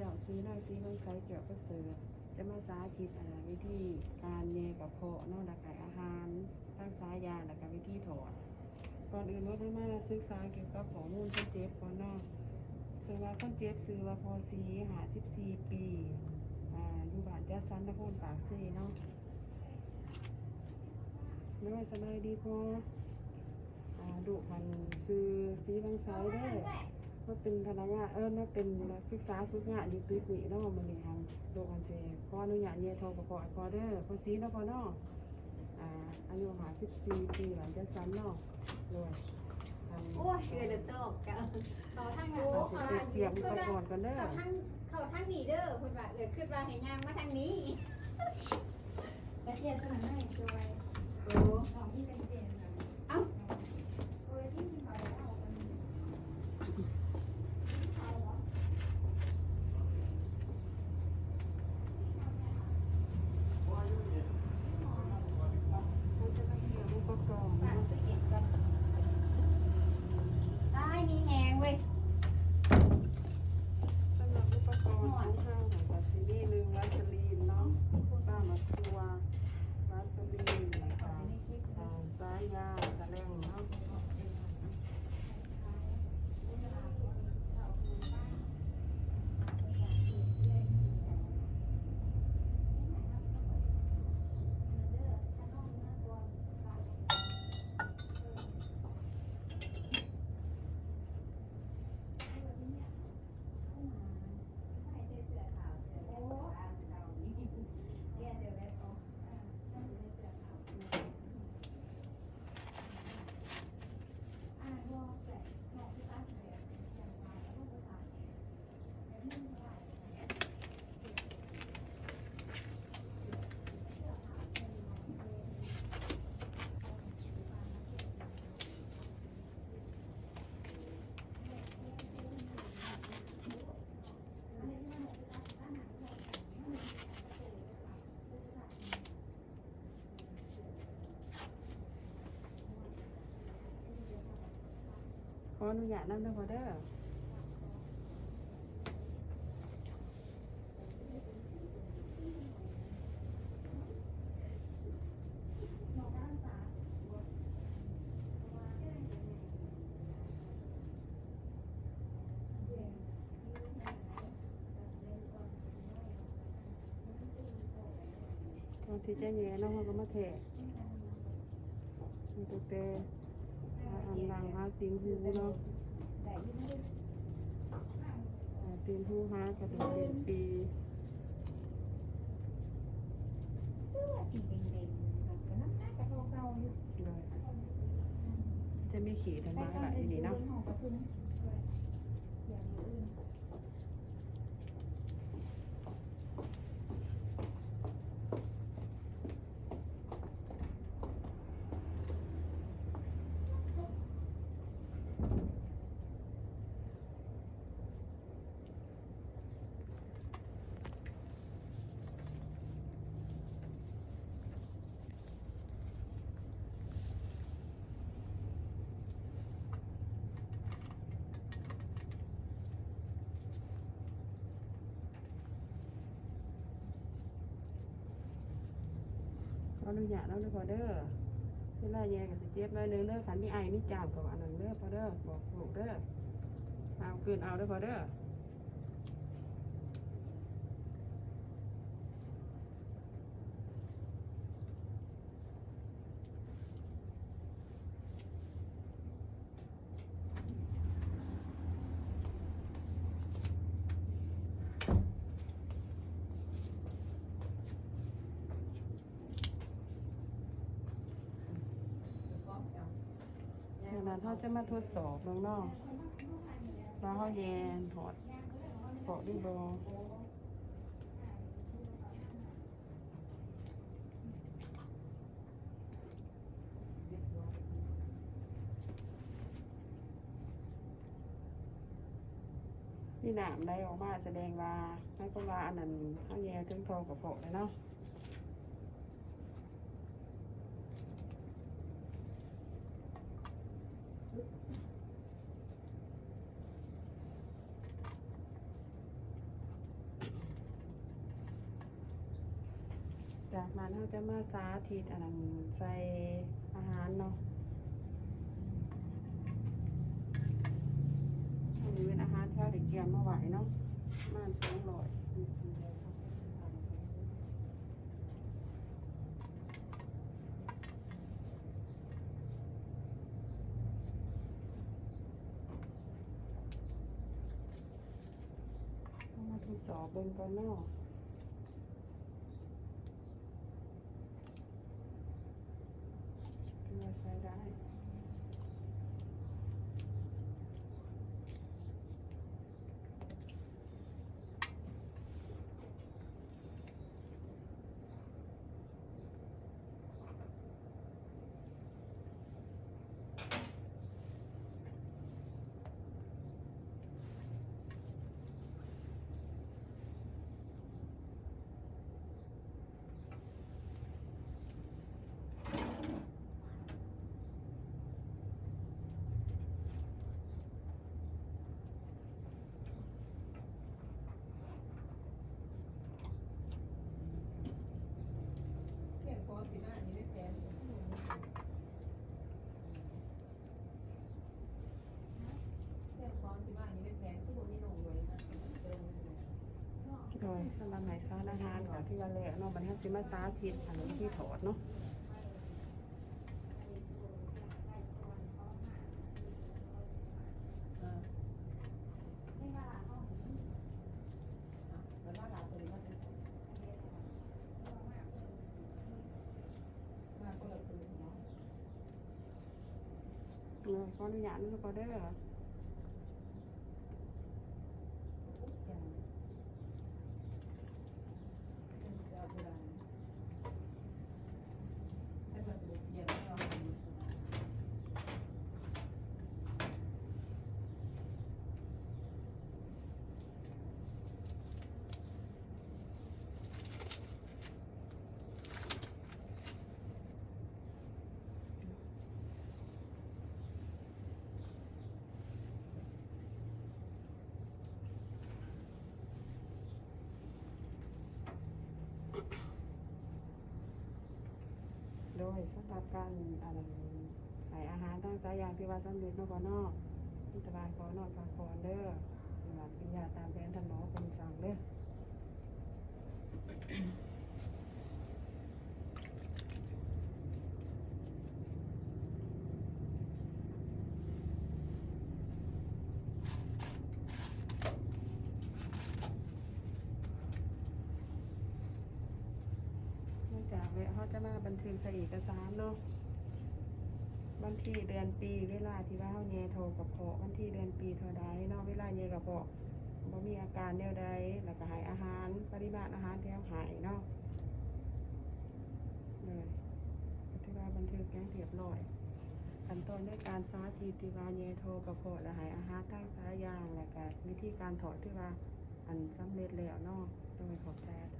ເຈົ້າ ຊື່ນາງ ສີວັງໄຊ ແກ້ວປະເສີດ ຈະມາສາທິດ ອາ ວິທີການແຍ່ກະເພາະເນາະ ແລ້ວກະອາຫານ ທັງສາຍຢາ ແລ້ວກະວິທີຖອດ. ກ່ອນອື່ນເຮົາມາສຶກສາກ່ຽວກັບຂໍ້ມູນຄົນເຈັບກ່ອນເນາະ. ເຊິ່ງວ່າຄົນເຈັບຊື່ວ່າ ພໍ່ສີ ຫ້າສິບສີ່ປີ ອາ ຢູ່ບ້ານຈັດສັນ ນະຄອນປາກເຊເນາະ. ໂດຍ ສະບາຍດີພໍ່. ອາ ລູກຫັ້ນຊື່ສີວັງໄຊເດີ ມາເປັນພະນັກງານ ເອີ ມາເປັນນັກສຶກສາຝຶກງານຢູ່ຕຶກນີ້ເນາະ. ມື້ນີ້ຫັ້ນ ລູກຫັ້ນຊິຂໍອະນຸຍາດແຍ່ທໍ່ກະເພາະໃຫ້ພໍ່ເດີ ພໍ່ສີເນາະ ພໍ່ເນາະ. ອາ ອາຍຸຫ້າສິບສີ່ປີ ບ້ານຈັດສັນເນາະ. ໂດຍ ອັນ ໂອ້ຍ ເອື້ອຍລະຊອກກະ ເຂົ້າທາງນັ້ນ ເຂົ້າທາງນີ້ ເພິ່ນວ່າ ເຂົ້າທາງ ເຂົ້າທາງນີ້ເດີ ເພິ່ນວ່າ. ເອື້ອຍຄິດວ່າໃຫ້ຍ່າງມາທາງນີ້. ຕະກຽວຕົວນັ້ນໃຫ້ຈອຍ. ໂອ້ ຂອງທີ່ເປັນເປັນນະ. ເອົ້າ ໂອ້ຍ ທີ່ເຂົາໄດ້ເອົາອັນ ເຂົາເບາະ ເຮົາຈະມາເຕຣີຍມອຸປະກອນເນາະ. ຕາຍ ມີແຮງເວີຍ. ສຳລັບອຸປະກອນຂອງເຮົາຫັ້ນກະຊິມີ ໜຶ່ງ ວາສະລີນເນາະ ປາໝາກທົ່ວ ວາສະລີນ ແລ້ວກະ ອາ ສາຍຢາ ສະແລງເນາະ. ຂໍອະນຸຍາດນຳເດີພໍ່ເດີ. ກ່ອນທີ່ຈະແຍ່ເນາະ ເຮົາກະມາແທະ ຕັ້ງແຕ່ ອັນ ຫຼັງຫາຕີນຫູເນາະ ຕີນຫູຫາກະດູກເປັນປີ ຈະມີຂີ້ທັງມາຫຼາຍຢູ່ນີ້ເນາະ. ຂໍອະນຸຍາດເນາະເດີພໍ່ເດີ. ເວລາແຍ່ກະຊິເຈັບໜ້ອຍໜຶ່ງເດີ. ຄັນມີໄອມີຈາມກະອັນນັ້ນເດີພໍ່ເດີ ບອກລູກເດີ. ເອົາ ກືນເອົາເດີພໍ່ເດີ. ຈາກນັ້ນເຮົາຈະມາທົດສອບເບິ່ງເນາະ ວ່າເຮົາແຍ່ຖອດເພາະຫຼືບໍ່. ມີນ້ຳໄຫຼອອກມາ ສະແດງວ່າ ໝາຍຄວາມວ່າອັນນັ້ນ ເຮົາແຍ່ເຖິງທໍ່ກະເພາະແລ້ວເນາະ. ເ ເຮົາຈະມາສາທິດອັນນັ້ນໃສ່ອາຫານເນາະ. ອັນນີ້ເປັນອາຫານທີ່ເຮົາໄດ້ກຽມມາໄວ້ເນາະ ປະມານສອງຮ້ອຍ. ເຮົາມາທົດສອບເບິ່ງກ່ອນເນາະ. ຖືວ່າໃຊ້ໄດ້. ໂດຍ ສຳລັບໃຫ້ສານອາຫານກໍຖືວ່າແລ້ວເນາະ. ບັດນີ້ເຮົາຊິມາສາທິດອັນວິທີທອດເນາະ. ເອີ ຂໍອະນຸຍາດນຳເດີ. ໂດຍ ສຳລັບການ ອັນ ໃຫ້ອາຫານທາງສາຍຢາງທີ່ວ່າສຳເລັດເນາະພໍ່ເນາະ ມີແຕ່ວ່າຂໍນອນພັກຜ່ອນເດີ ເປັນຫວັດເປັນຢາຕາມແຜນທ່ານໝໍເພິ່ນສັ່ງເດີ. ຫຼັງຈາກແລ້ວ ເຮົາຈະມາບັນທຶກໃສ່ເອກະສານເນາະ ວັນທີເດືອນປີ ເວລາທີ່ວ່າເຮົາແຍ່ທໍ່ກະເພາະ ວັນທີເດືອນປີເທົ່າໃດເນາະ ເວລາແຍ່ກະເພາະ ບໍ່ມີອາການແນວໃດ ແລ້ວກະໃຫ້ອາຫານ ປະລິມານອາຫານທີ່ເຮົາໃຫ້ເນາະ. ໂດຍ ກະຖືວ່າບັນທຶກຢ່າງຮຽບຮ້ອຍ ຂັ້ນຕອນໃນການສາທິດທີ່ວ່າແຍ່ທໍ່ກະເພາະ ແລະ ໃຫ້ອາຫານທາງສາຍຢາງ ແລະ ກະວິທີການທອດ ຖືວ່າ ອັນ ສຳເລັດແລ້ວເນາະ. ໂດຍ ຂອບໃຈອາຈານ.